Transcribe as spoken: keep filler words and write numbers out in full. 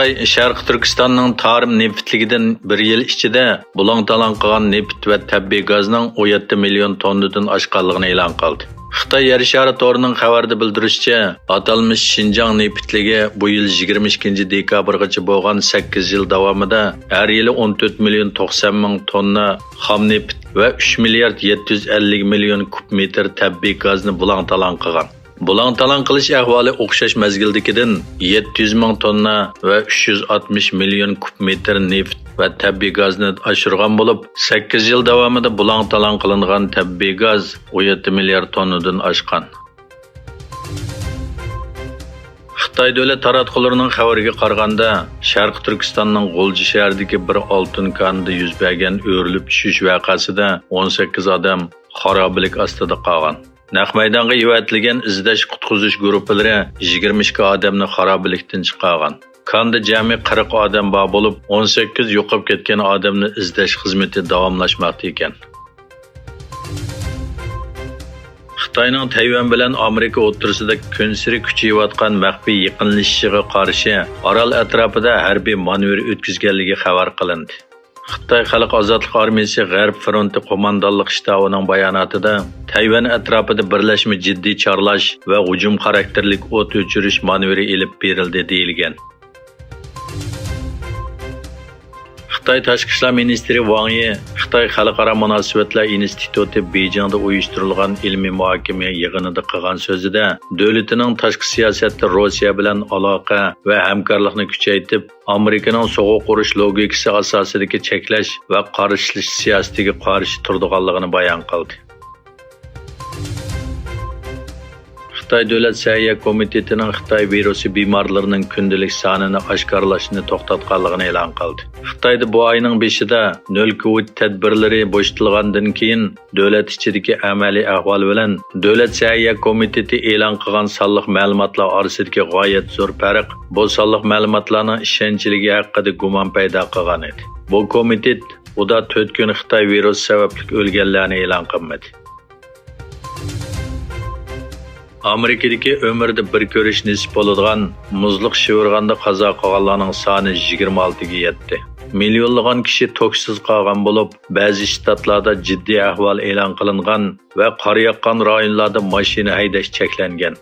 خىتاي شەرقىي تۈركىستاننىڭ تارىم نېفىتلىكىدىن بىر يىل ئىچىدە بۇلاڭ-تالاڭ قىلغان نېفىت ۋە تەبىئىي گازنىڭ ئون يەتتە مىليون توننىدىن ئاشقانلىقىنى ئېلان قىلدى. خىتاي يەر شارى تورىنىڭ خەۋەردە بىلدۈرۈشىچە، ئاتالمىش شىنجاڭ نېفىتلىكى بۇ يىل يىگىرمە ئىككىنچى دېكابىرغىچە بولغان سەككىز يىل داۋامىدا ھەر يىلى ئون تۆت مىليون توقسان مىڭ توننا خام نېفىت ۋە ئۈچ مىليارد يەتتە يۈز ئەللىك مىليون كۇب مېتىر تەبىئىي گازنى بۇلاڭ-تالاڭ قىلغان. بۇلاڭ-تالاڭ قىلىش ئەھۋالى ئوخشاش مەزگىلدىكىدىن يەتتە يۈز مىڭ توننا ۋە ئۈچ يۈز ئاتمىش مىليون كۇب مېتىر نېفىت ۋە تەبىئىي گازنى ئاشۇرغان بولۇپ، سەككىز يىل داۋامىدا بۇلاڭ-تالاڭ قىلىنغان تەبىئىي گاز ئون يەتتە مىليارد توننىدىن ئاشقان. خىتاي دۆلەت تاراتقۇلىرىنىڭ خەۋىرىگە قارىغاندا، شەرقىي تۈركىستاننىڭ غۇلجا شەھىرىدىكى بىر ئالتۇن كانىدا يۈز بەرگەن ئۆرۈلۈپ چۈشۈش ۋەقەسىدە ئون سەككىز ئادەم خارابىلىك ئاستىدا قالغان. نەق مەيدانغا ئېۋەتىلگەن ئىزدەش-قۇتقۇزۇش گۇرۇپپىلىرى يىگىرمە ئىككى ئادەمنى خارابىلىكتىن چىقارغان. كاندا جەمئىي قىرىق ئادەم بار بولۇپ، ئون سەككىز يوقاپ كەتكەن ئادەمنى ئىزدەش خىزمىتى داۋاملاشماقتا ئىكەن. خىتاينىڭ تەيۋەن بىلەن ئامېرىكا ئوتتۇرىسىدا كۈنسېرى كۈچىيىۋاتقان مەخپىي يېقىنلىشىشىغا قارشى ئارال ئەتراپىدا ھەربىي مانېۋىر ئۆتكۈزگەنلىكى خەۋەر قىلىندى. خىتاي خەلق ئازادلىق ئارمىيىسى غەرب فرونتى قوماندانلىق شتابىنىڭ باياناتىدا، تەيۋەن ئەتراپىدا بىرلەشمە جىددىي چارلاش ۋە ھۇجۇم خاراكتېرلىك ئوت ئۆچۈرۈش مانېۋىرى ئېلىپ بېرىلدى، دېيىلگەن. خىتاي تاشقى ئىشلار مىنىستىرى ۋاڭ يى خىتاي خەلقئارا مۇناسىۋەتلەر ئىنستىتۇتى بېيجىڭدا ئۇيۇشتۇرۇلغان ئىلمىي مۇھاكىمە يىغىنىدا قىلغان سۆزىدە، دۆلىتىنىڭ تاشقى سىياسەتتە روسىيە بىلەن ئالاقە ۋە ھەمكارلىقنى كۈچەيتىپ، ئامېرىكىنىڭ سوغۇق ئۇرۇش لوگىكىسى ئاساسىدىكى چەكلەش ۋە قارشىلىشىش سىياسىتىگە قارشى تۇرىدىغانلىقىنى بايان قىلدى. خىتاي دۆلەت سەھىيە كومىتېتىنىڭ خىتاي ۋىرۇسى بىمارلىرىنىڭ كۈندىلىك سانىنى ئاشكارىلاشنى توختاتقانلىقىنى ئېلان قىلدى. خىتايدا بۇ ئاينىڭ بېشىدا نۆل كوۋىد تەدبىرلىرى بوشىتىلغاندىن كېيىن، دۆلەت ئىچىدىكى ئەمەلىي ئەھۋال بىلەن دۆلەت سەھىيە كومىتېتى ئېلان قىلغان سانلىق مەلۇماتلار ئارىسىدىكى غايەت زور پەرق بۇ سانلىق مەلۇماتلارنىڭ ئىشەنچلىكى ھەققىدە گۇمان پەيدا قىلغان ئىدى. بۇ كومىتېت ئۇدا تۆت كۈن خىتاي ۋىرۇسى سەۋەبلىك ئۆلگەنلەرنى ئېلان قىلمىدى. ئامېرىكىدىكى ئۆمرىدە بىر كۆرۈش نېسىپ بولىدىغان مۇزلۇق شىۋىرغاندا قازا قىلغانلارنىڭ سانى يىگىرمە ئالتىگە يەتتى. مىليونلىغان كىشى توكسىز قالغان بولۇپ، بەزى شتاتلاردا جىددىي ئەھۋال ئېلان قىلىنغان ۋە قار ياغقان رايونلاردا ماشىنا ھەيدەش چەكلەنگەن.